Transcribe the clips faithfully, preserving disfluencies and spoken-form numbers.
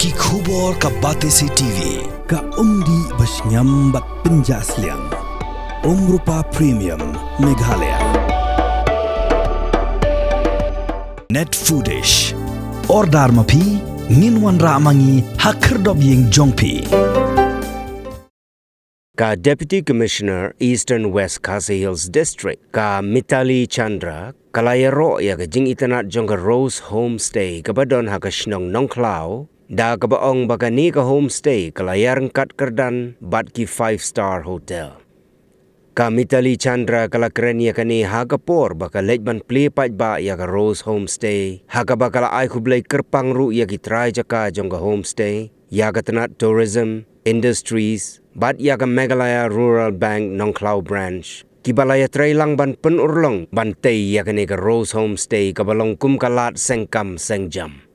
Ki khubor ka Batesi T V. Ka umdih ba shngiam bad pynjah sliang. Umrupa Premium Meghalaya. Net Foodish. Order ma phi, ngin wanrah ma ngi ha khyrdop ïing jong phi. Ka Deputy Commissioner Eastern West Khasi Hills District, ka Mitali Chandra, ka la ïaroh ïa ka jingitynnad jong ka Rose Homestay kaba don ha ka shnong Nongkhlaw, da kaba ong ba kane ka homestay ka la ïaryngkat kyrdan bad ki five star hotel. Ka Mitali Chandra ka la kren ïa kane ha ka por ba ka leit ban plie paidbah ïa ka Rose Homestay, ha kaba ka la ai khublei kyrpang ruh ïa ki trai jaka jong ka homestay, ïa ka tnat tourism, industries, bad ïa ka Meghalaya Rural Bank Nongkhlaw Branch, kiba la ïatreilang ban pynurlong ban tei ïa kane ka Rose Homestay kaba long kum ka lad seng kam seng jam.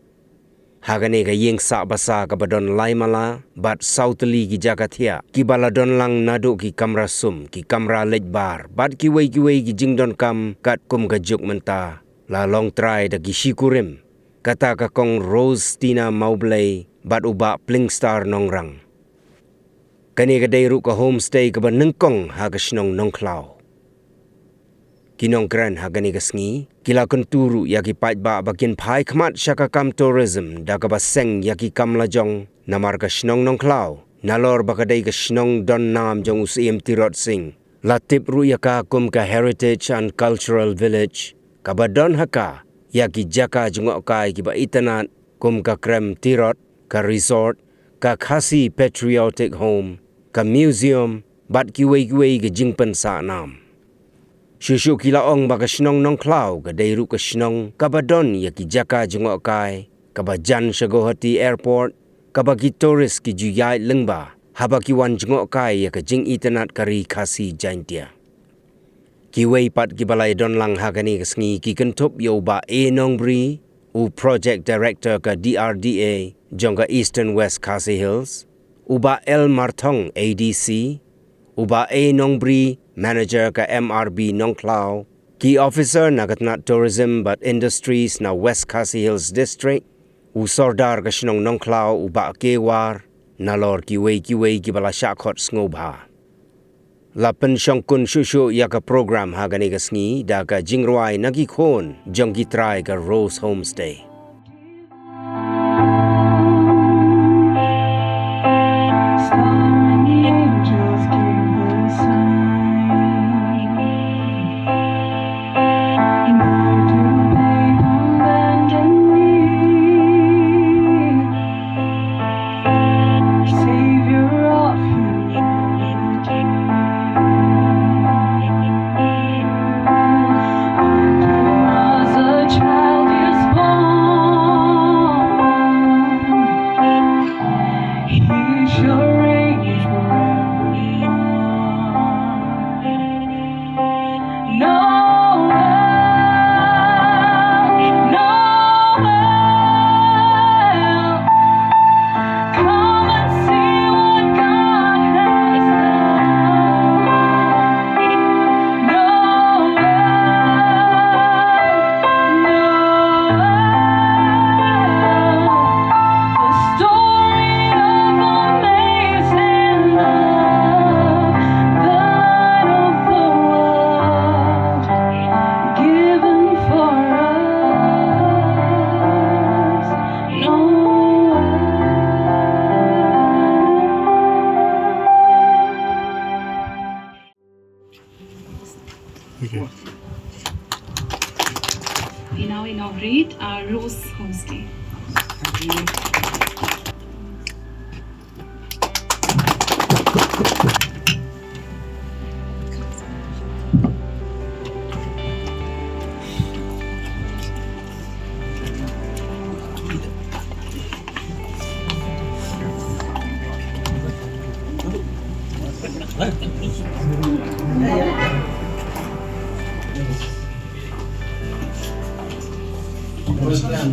Ha kane ka ïing sah basa kaba don lai mala bad saw tylli ki jaka thiah, kiba la don lang naduh ki kamra sum, ki kamra leit bar, bad kiwei kiwei ki jingdonkam katkum ka juk mynta, la long trai da ki shikurim, kata ka Kong Rose Tina Mawblei bad u Bah Plingstar Nongrang. Kane ka dei ruh ka homestay kaba nyngkong ha ka shnong Nongkhlaw. Ki nongkren ha kane ka sngi ki la kyntu ruh ïa ki paidbah ba kin phai khmat sha ka kam tourism da kaba seng ïa ki kam lajong, namar ka shnong Nongkhlaw, nalor ba ka dei ka shnong don nam jong u Syiem Tirot Sing, la tip ruh ïa ka kum ka Heritage and Cultural Village, kaba don ha ka ïa ki jaka jngohkai kiba itynnad kum ka krem Tirot, ka resort, ka Khasi Patriotic Home, ka museum, bad kiwei kiwei ki jingpynsah nam. Shuh shuh ki la ong ba ka shnong Nongkhlaw ka dei ruh ka shnong kaba don ïa ki jaka jngohkai, kaba jan sha Guwahati Airport, kaba ki tourist ki ju ïaid lyngba haba ki wan jngohkai ïa ka jingitynnad ka Ri Khasi Jaintia. Kiwei pat kiba la ïadon lang ha kane ka sngi ki kynthup ïa u Bah A Nongbri, u Project Director ka D R D A jong ka Eastern West Khasi Hills, u Bah L Marthong, A D C, u Bah A Nongbri, Manager ka M R B Nongkhlaw, ki officer na ka tnat Tourism bad Industries na West Khasi Hills District, u Sordar ka shnong Nongkhlaw, u Bah K War, nalor kiwei kiwei kiba la shah khot sngewbha. La pynshongkun shuh shuh ïa ka program ha kane ka sngi da ka jingrwai na ki khun jong ki trai ka Rose Homestay. Savior of humanity. And as a child is born, he shall reign forever. Noel, Noel, come and see what God has done. Noel, Noel, the story of amazing love, the light of the world given for us. Noel. Okay. We now inaugurate our Rose Homestay.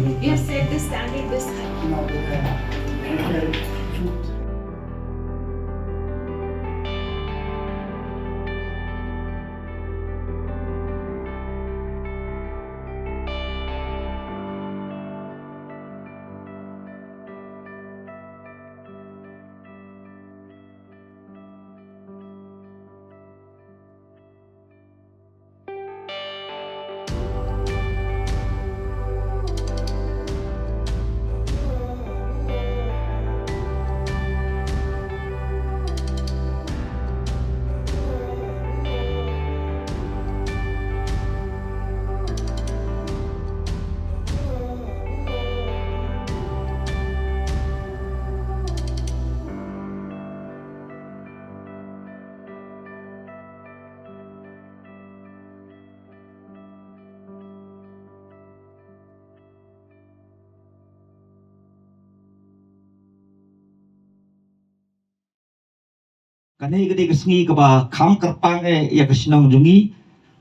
We have set the standard this high. Kane ka dei ka sngi kaba kham kyrpang eh ïa ka shnong jong ngi.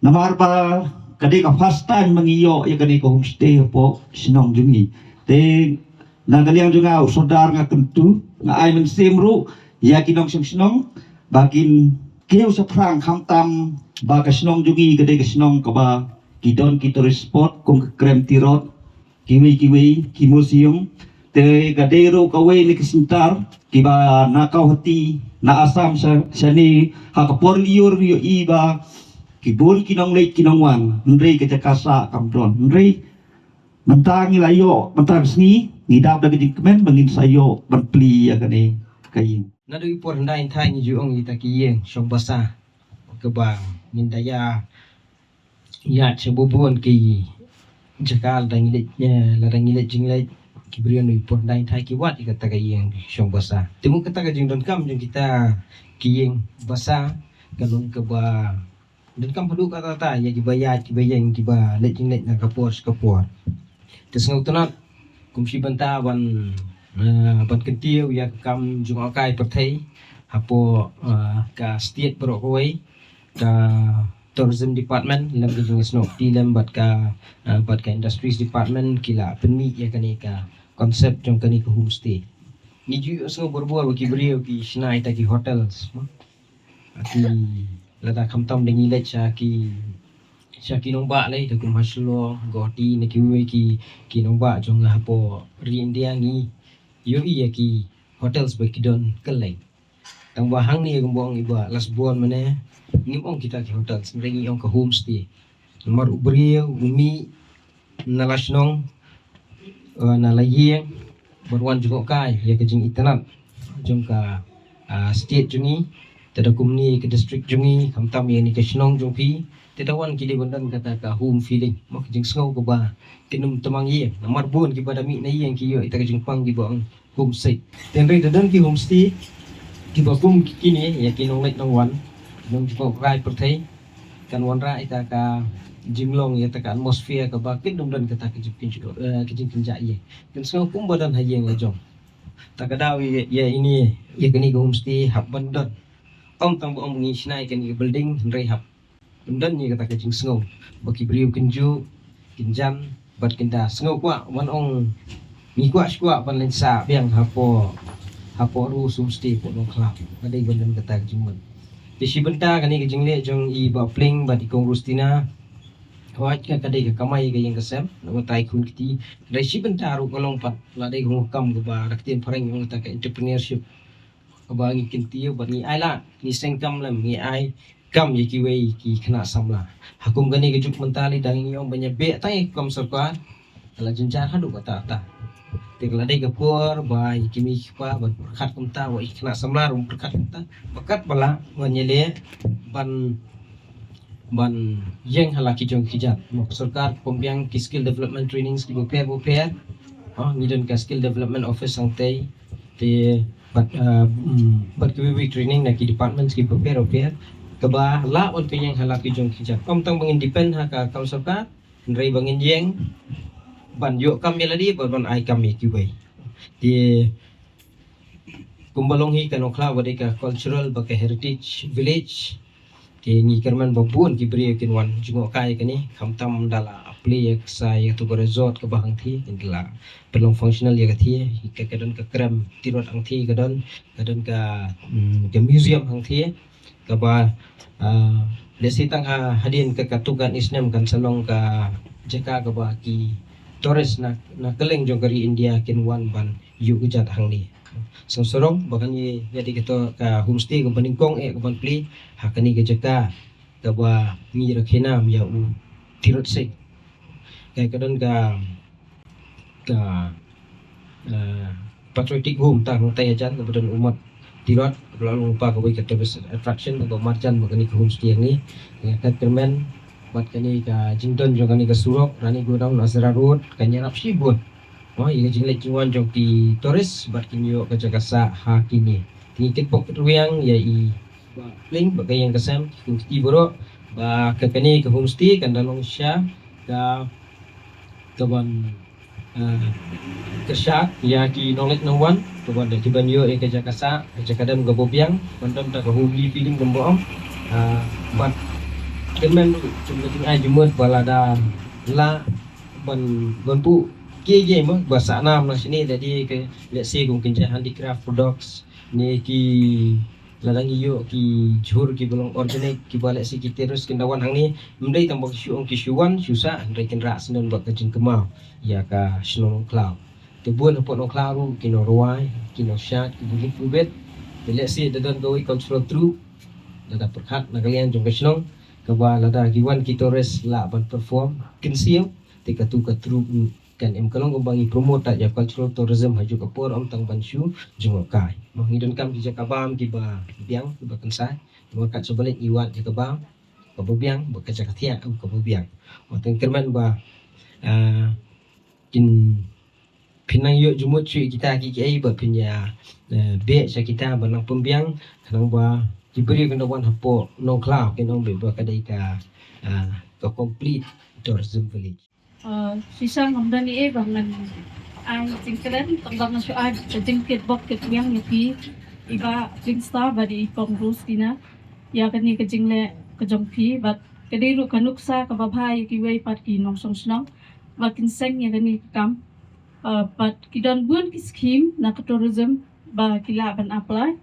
Namar ba ka dei ka first time ba ngi ïoh ïa kane ka homestay hapoh shnong jong ngi. Te na ka liang jong nga u sordar nga kyntu, nga ai mynsiem ruh ïa ki nongshong shnong ba kin kiew shaphrang, khamtam ba ka shnong jong ngi ka dei ka shnong kaba ki don ki tourist spot kum ka Krem Tirot, kiwei kiwei ki museum. Te ka dei ruh kawei na ki syntar kiba na Guwahati, na Assam sha, shane ha ka por lyiur ngi ïohi ba ki bun ki nongleit ki nongwan, hynrei ka jaka sah kam don. Hynrei mynta ngi la ïoh, mynta ka sngi ngi dap da ka jingkmen ba ngin sa ïoh ban plie ïa kane ka ïing. Naduh i por hyndai hynthai ngi ju ong ïa kita ki ïing shong basa kaba ngin da ïa ïa sha bun bun ki jaka lada ngi leit, eh, lada ngi leit jingleit, ki briew naduh i por hyndai hynthai ki wad ïa kata ka ïing shong basa. Te mut kata ka jingdonkam jong kita ki ïing basa ka long kaba donkam haduh katta katta ïa kiba ïaid kiba ïeng kiba leit jingleit na ka por sha ka por. Te sngewtynnat kum shi bynta ban, eh, ban kyntiew ïa ka kam jngohkai pyrthei hapoh, eh, ka state baroh kawei, ka tourism department lem ka jingsnoh kti lem bad ka, eh, bad ka industries department ki la pynmih ïa kane ka concept jong kane ka homestay. Ngi ju ïohsngew barabor ba ki briew ki shna ïa kita ki hotels, mo. Ki lada khamtam da ngi leit sha ki, sha ki nongbah lei, da kum ha Shillong, Guwahati, na kiwei ki, ki nongbah jong hapoh ri India ngi ïohi ïa ki hotels ba ki don kylleng. Tang ba hangne kumba ong i Bah Lasbon mynne, ngim ong kita ki hotels, hynrei ngi ong ka homestay. Namar u briew u mih na la shnong, eh, na la ïing ban wan jngohkai ïa ka jingitynnat jong ka, ah, state jong ngi, te da kumne ka district jong ngi, khamtam ïa kane ka shnong jong phi, te da wan ki dei ban don kata ka home feeling, mo, ka jingsngew kaba kin ym tymmen ïing. Namar bun kiba da mih na ïing ki ïoh ïa kata ka jingpang kiba ong homesick. Te hynrei da don ki homestay kiba kum kine ïa ki nongleit nongwan, nongjngohkai pyrthei, kan wanrah ïa ka jinglong, ïa ka atmosphere kaba kin ym don kata ka jing, eh, ka jingkynjah ïing. Kin sngew kumba don ha ïing la jong. Ta ka daw ïa, ïa ine, ïa kane ka homestay hap ban don. Ym tang ba ym ngi shna ïa kane ka building, hynrei hap ban don ïa kata ka jingsngew ba ki briew kin juh, kin jan bad kin da sngew kwah, wan ong ngi kwah shi kwah ban leit sah biang hapoh, hapoh Rose Homestay hapoh Nongkhlaw. Ka dei ban don kata ka jingmut. Te shi bynta kane ka jingleh jong i Bah Pling bad i Kong Rustina, hooid ka, ka dei ka kamai ka ïing ka sem na ka bynta ki khun ki kti. Hynrei shi bynta ruh ka long pat, la dei ka kam kaba ha ka ktien phareng ong kata ka entrepreneurship, kaba ngi kyntiew bad ngi ai lad, ngi seng kam lem, ngi ai kam ïa kiwei ki khynnah samla. Ha kum kane ka juk mynta lei dang ngi ong ban ïa beh tang ïa ka kam sorkar, ka la jynjar haduh katta katta. Te ka la dei ka por ba ïa ki mei ki pa ban pyrkhat kumta, ba ïa ki khynnah samla ruh pyrkhat kumta, ba kat ba lah ban ïaleh ban, ban ïeng ha la ki jong ki jait. Mo, ka sorkar ka pynbiang ki skill development trainings kiba pher ba pher. Ha, ngi don ka skill development office hangtei. Te bad, ah, mm, bad kiwei kiwei training na ki departments kiba pher ba pher, kaba lah ban pynïeng ha la ki jong ki jait. Ym tang ba ngin depend ha ka kam sorkar, hynrei ba ngin ïeng ban ïoh kam ïa lade bad ban ai kam ïa kiwei. Te kumba long hi ka Nongkhlaw ka dei ka cultural bad ka heritage village. Te ngi kyrmen ba bun ki briew kin wan jngohkai kane, khamtam da la plie ïa ka sa ïa katu ka resort kaba hangthie, kin da la pynlong functional ïa kathie, ka, ka don ka Krem Tirot hangthie, ka don, ka don ka, mm, ka museum hangthie, kaba, ah, lehse tang ha, hadien ka, katu ka snem kan sa long ka jaka kaba ki tourist na, na kylleng jong ka ri India kin wan ban ïuh kjat hangne. Sngewsarong ba kane ka dei kato ka homestay kaba nyngkong eh kaban plie ha kane ka jaka kaba ngi rakhe nam ïa u Tirot Sing. Ka, ka don ka, ka, eh, patriotic home tang hangtai hajan kaba don u Mot Tirot, kaba la long lypa kawei ka tourist attraction, kaba marjan bad kane ka homestay hangne. Ka, ka kyrmen bad kane ka jingdon jong kane ka surok, Rani Godown Azra Road, kan ïarap shibun, mo, ïa ka jingleit jingwan jong ki tourist bad kin ïoh ka jaka sah ha kine. Te ngi kitbok kitrwiang ïa i Bah Pling bad ka ïing ka sem, ki kti baroh ba ka, kane ka homestay kan da long sha ka, kaban Ah, kyrshan ïa ki nongleit nongwan, to ban da ki ban ïoh ïa ka jaka sah, ka jaka dem kaba biang, ban don da ka homely feeling kumba ong. Ah, bad kyrmen ruh kum ka jingai jingmut ba lada lah ban, ban buh kiei kiei mo ba sah nam na shane, da dei ka, let's say, kum kynja handicraft products ne ki, lada ngi ïoh ki jhur kiba long organic, kiba, let's say, ki tourist kin da wan hangne, ym dei tang ba ki shu ong ki shu wan shu sah, hynrei kin rah syndon bad ka jingkynmaw ïa ka shnong Nongkhlaw. Te bun hapoh Nongkhlaw ruh ki nongrwai, ki nongshad, ki bun ki bit. Te let's say da don kawei cultural troupe, da da pyrkhat na ka liang jong ka shnong, kaba lada ki wan ki tourist lah ban perform kynsiew, te katu ka troupe kan im. Ka long kumba ngi promote ïa cultural tourism ha juk ka por, ym tang ban shu jngohkai. Mo, ngi donkam ki jaka bam kiba biang, kiba kynsai. Mo, kat shu ba leit ngi wad jaka bam kaba biang, bad ka jaka thiah kaba biang. Mo, te kyrmen ba, ah, kin, phin nang ïoh jingmut shuh ïa kita kiei kiei, bad phin ïa, eh, beh sha kita ban nang pynbiang, khnang ba ki briew kin da wan hapoh Nongkhlaw kin ong beit ba ka dei ka, ah, ka complete tourism village. Uh, shisha ngam don ei ei ba ngan ai jingkren, tang ba ngan shu ai ka jingkitbok kitbiang ïa phi i Bah Plingstar bad i Kong Rostina ïa kane ka jingleh ka jong phi, bad ka dei ruh ka nuksa kaba bha ïa kiwei pat ki nongshong shnong ba kin seng ïa kane ka kam. Uh, bad ki don bun ki scheme na ka tourism ba ki lah ban apply.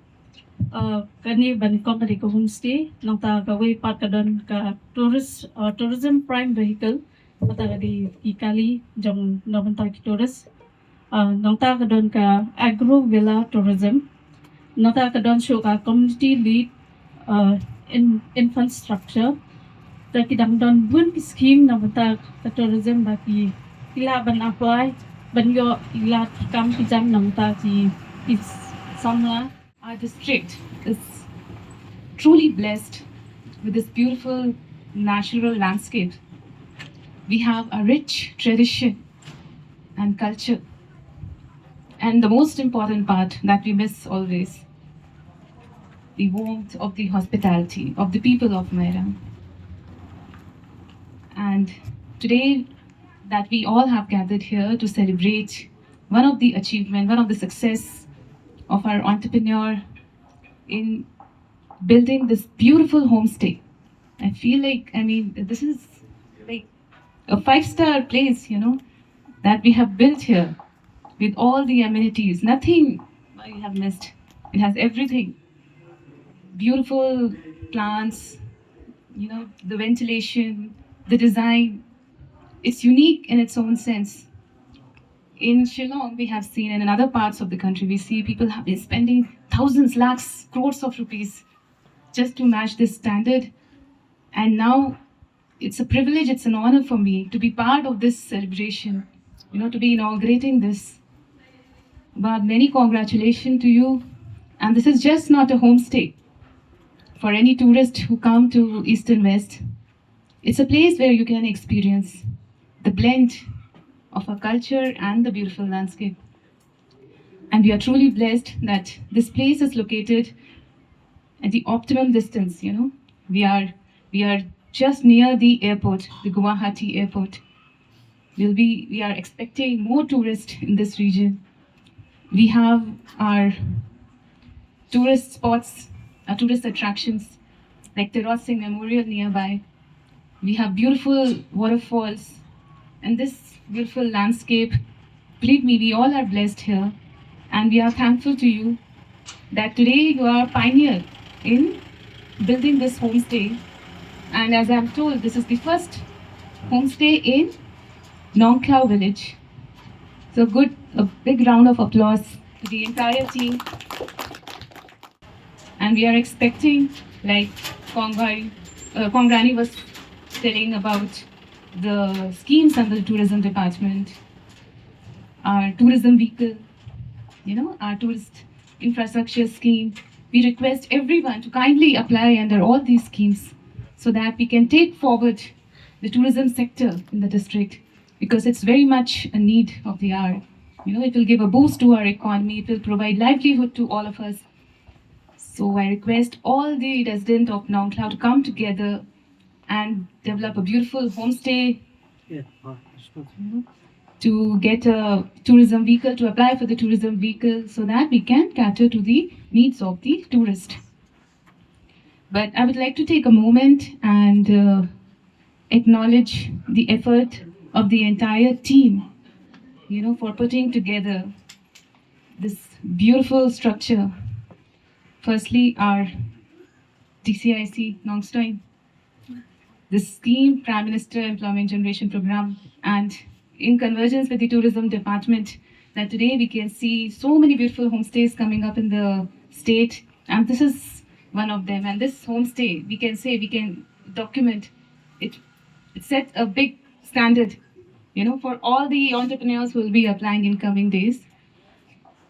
Uh, kane ba nyngkong ka dei ka homestay, nangta kawei pat ka don ka tourist, uh, tourism prime vehicle, kata ka dei ki kali jong na bynta ki tourist. Uh, nangta ka don ka agro villa tourism. Nangta ka don shuh ka community led, uh, in, infrastructure. Te ki dang don bun ki scheme na bynta ka tourism ba ki, ki lah ban apply, ban ïoh ki lad ki kam ki jam na bynta ki, ki samla. Our district is truly blessed with this beautiful natural landscape. We have a rich tradition and culture. And the most important part that we miss always, the warmth of the hospitality of the people of Mairang. And today that we all have gathered here to celebrate one of the achievement, one of the success of our entrepreneur in building this beautiful homestay. I feel like, I mean, this is like a five-star place, you know, that we have built here with all the amenities. Nothing we have missed. It has everything. Beautiful plants, you know, the ventilation, the design. It's unique in its own sense. In Shillong, we have seen, and in other parts of the country, we see people have been spending thousands, lakhs, crores of rupees just to match this standard. And now it's a privilege, it's an honor for me to be part of this celebration, you know, to be inaugurating this. Bah, many congratulations to you. And this is just not a homestay for any tourist who come to East and West. It's a place where you can experience the blend of our culture and the beautiful landscape. And we are truly blessed that this place is located at the optimum distance, you know. We are, we are just near the airport, the Guwahati airport. We'll be, we are expecting more tourists in this region. We have our tourist spots, our tourist attractions, like Tirot Singh Memorial nearby. We have beautiful waterfalls and this beautiful landscape. Believe me, we all are blessed here, and we are thankful to you that today you are a pioneer in building this homestay. And as I'm told, this is the first homestay in Nongkhlaw village. So good, a big round of applause to the entire team. And we are expecting, like Kong Bhai, uh, Kong Rani was telling about the schemes under the tourism department, our tourism vehicle, you know, our tourist infrastructure scheme. We request everyone to kindly apply under all these schemes so that we can take forward the tourism sector in the district, because it's very much a need of the hour. You know, it will give a boost to our economy, it will provide livelihood to all of us. So I request all the residents of Nongkhlaw to come together and develop a beautiful homestay. Yeah, uh, it's good. to get a tourism vehicle, to apply for the tourism vehicle, so that we can cater to the needs of the tourist. But I would like to take a moment and uh, acknowledge the effort of the entire team, you know, for putting together this beautiful structure. Firstly, our D C I C Nongstoin, the scheme Prime Minister Employment Generation Program, and in convergence with the tourism department, that today we can see so many beautiful homestays coming up in the state, and this is one of them. And this homestay, we can say, we can document it. It sets a big standard, you know, for all the entrepreneurs who will be applying in coming days.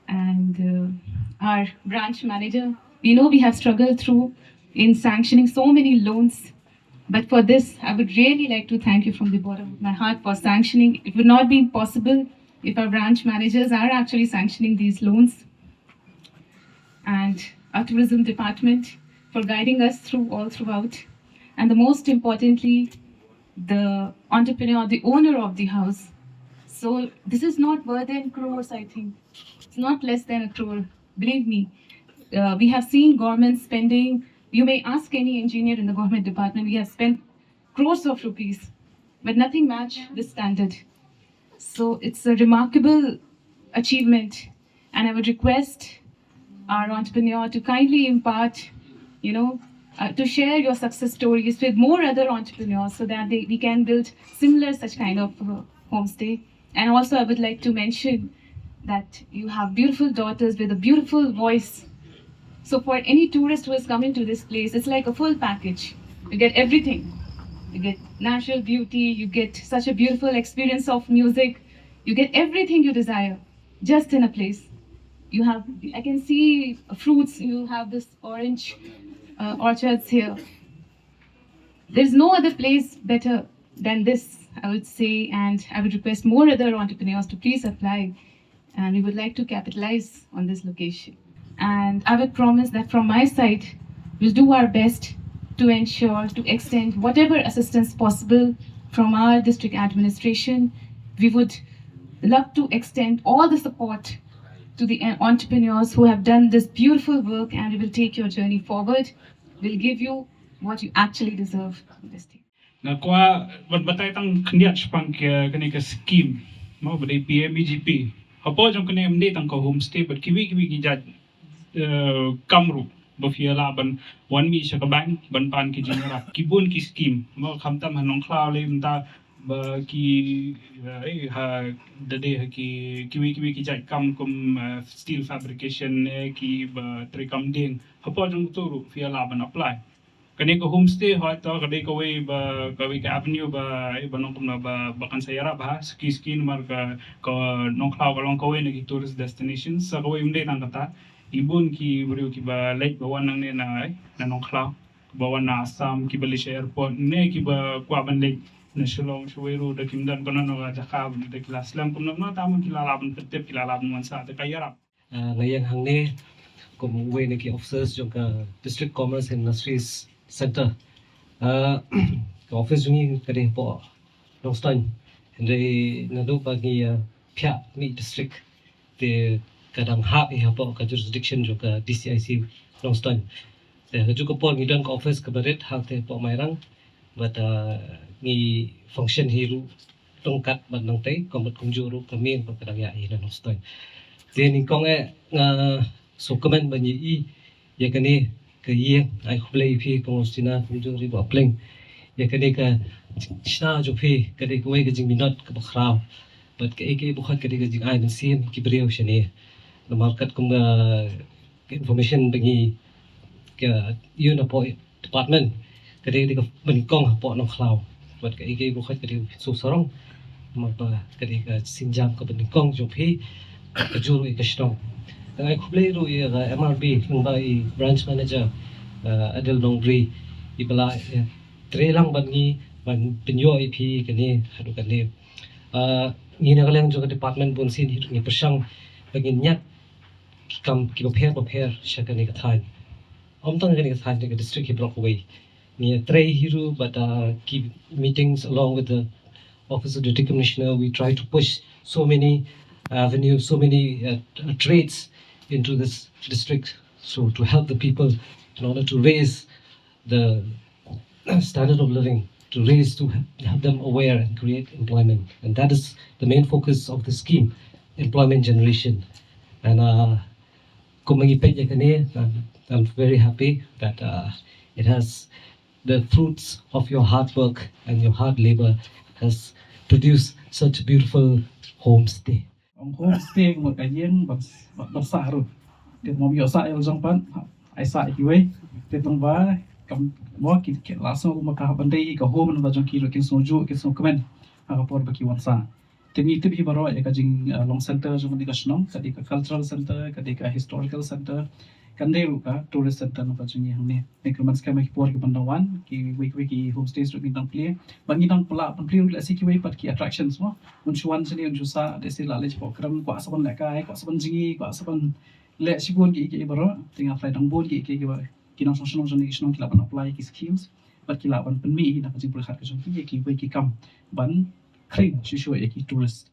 And uh, our branch manager, we know we have struggled through in sanctioning so many loans. But for this, I would really like to thank you from the bottom of my heart for sanctioning. It would not be possible if our branch managers are actually sanctioning these loans. And our tourism department for guiding us through all throughout. And the most importantly, the entrepreneur, the owner of the house. So this is not more than crores, I think. It's not less than a crore. Believe me, uh, we have seen government spending. You may ask any engineer in the government department. We have spent crores of rupees, but nothing match this standard. So it's a remarkable achievement, and I would request our entrepreneur to kindly impart, you know, uh, to share your success stories with more other entrepreneurs so that they, we can build similar such kind of uh, homestay. And also, I would like to mention that you have beautiful daughters with a beautiful voice. So for any tourist who is coming to this place, it's like a full package. You get everything. You get natural beauty, you get such a beautiful experience of music, you get everything you desire just in a place. You have, I can see fruits, you have this orange uh, orchards here. There's no other place better than this, I would say, and I would request more other entrepreneurs to please apply. And we would like to capitalize on this location. And I would promise that from my side, we'll do our best to ensure, to extend whatever assistance possible from our district administration. We would love to extend all the support to the en- entrepreneurs who have done this beautiful work, and we will take your journey forward. We'll give you what you actually deserve in this thing. Nga kwah ban batai tang khyndiat shaphang ka, kane ka scheme, mo, ba dei P M E G P. Hapoh jong kane ym dei tang ka homestay, bad kiwei kiwei ki jait eh, kam ruh ba phi lah ban wan mih sha ka bank ban pan ki jingïarap. Ki bun ki scheme, mo, khamtam ha Nongkhlaw lei mynta ba ki, eh, ha, da dei ha ki, kiwei kiwei ki jait kam kum eh, steel fabrication ne ki ba trei kam dieng. Hapoh jong uto ruh phi lah ban apply. Kane ka homestay hooid to ka dei kawei ba, kawei ka avenue ba, eh, ba nongkum ba, ba kan sa ïarap ha suki suki namar ka, ka Nongkhlaw ka long kawei na ki tourist destination. Sa kawei ym dei tang kata, i bun ki briew kiba leit ba wan nangne na, eh, na Nongkhlaw, ba wan na Assam, kiba leit sha airport ne kiba kwah ban leit na Shillong shawei ruh, da kim don kano kano ka jaka ba da ki la slem kumno kumno, tang ba ki la lah ban pyntip, ki la lah ban wan sah, te ka ïarap. Ah, nga ïeng hangne kum uwei na ki officers jong ka District Commerce and Industries Centre. Ah, ka office jong ngi ka dei hapoh Nongstoiñ. Hynrei naduh ba ngi, ah, phiah mih district, te ka dang hap hi hapoh ka jurisdiction jong ka D C I C Nongstoiñ. Te ha kajuh ka por ngi don ka office kaba rit hangne hapoh Mairang. Bad, ah, ngi function hi ruh ryngkat bad nangtei, kumba kumjuh ruh ka mieng ba ka dang ïaid hi na Nongstoiñ. Te nyngkong eh nga sngewkmen ban ïohi ïa kane ka ïing, ai khublei ïa phi Kong Rosina, kumjuh ruh ïa i Bah Pleng. Ïa kane ka shna jong phi ka dei kawei ka jingminot kaba khraw. Bad kaei kaei ba khot ka dei ka jingai mynsiem ki briew shane. Namar katkum ka information ba ngi ka ïoh napoh department, ka dei, ka dei kaba nyngkong hapoh Nongkhlaw. Bad kaei kaei ba khot ka dei ka shu sarong. Namar ba ka dei ka sienjam kaba nyngkong jong phi, kajuh ruh ïa ka shnong. Nga ai khublei ruh ïa ka M R B lyngba i branch manager, eh, Adil Nongbri, iba la, eh, trei lang bad ngi ban pynïoh ïa phi kane haduh kane. Eh, ngi na ka liang jong ka department bunsien hi ruh ngi pyrshang ba ngin ñiad ki kam kiba pher ba pher sha kane ka thaiñ. Ym tang kane ka thaiñ, kane ka district hi baroh kawei. Ngi ïatrei hi ruh bad, uh, ki meetings along with the Office of Deputy Commissioner, we try to push so many avenues, so many uh, uh, trades into this district. So to help the people in order to raise the standard of living, to raise, to have them aware and create employment. And that is the main focus of the scheme, employment generation. And uh, kumba ngi peit ïa kane, I'm, I'm very happy that uh, it has the fruits of your hard work and your hard labor has produced such beautiful homestay. Ong homestay mo ka ïing ban ban sah ruh. Te mo ïoh sah ïa la jong pat, ai sah ïa kiwei. Te tang ba kam mo ki ki la sngew mo ka ban dei ka home na la jong ki ruh kin sngew ju kin sngew kmen. Ha ka por ba ki wan sah. Te ngi tip hi baroh ïa ka jing uh, long center jong ka dei ka shnong, ka dei ka cultural center, ka dei ka historical center, kan dei ruh ka tourist center na ka jong ngi hangne. Te ka man skhem ki por ki ban dang wan, ki wei wei ki homestays ruh ki dang plie. Ba ngi dang pla ban plie ruh lehse kiwei pat ki attractions mo. Un shu wan shane un shu sah lehse la leh po kram kwah sa ban lehkai, kwah sa ban jngi, kwah sa ban leh shibun ki ki baroh. Te nga apply dang bun ki ki ki ba ki nongshong shnong jong ngi ki shnong ki la ban apply ki schemes. Bad ki la ban pynmih hi na ka jingpyrkhat ka jong ki ïa kiwei ki kam ban khring shuh shuh ïa ki tourist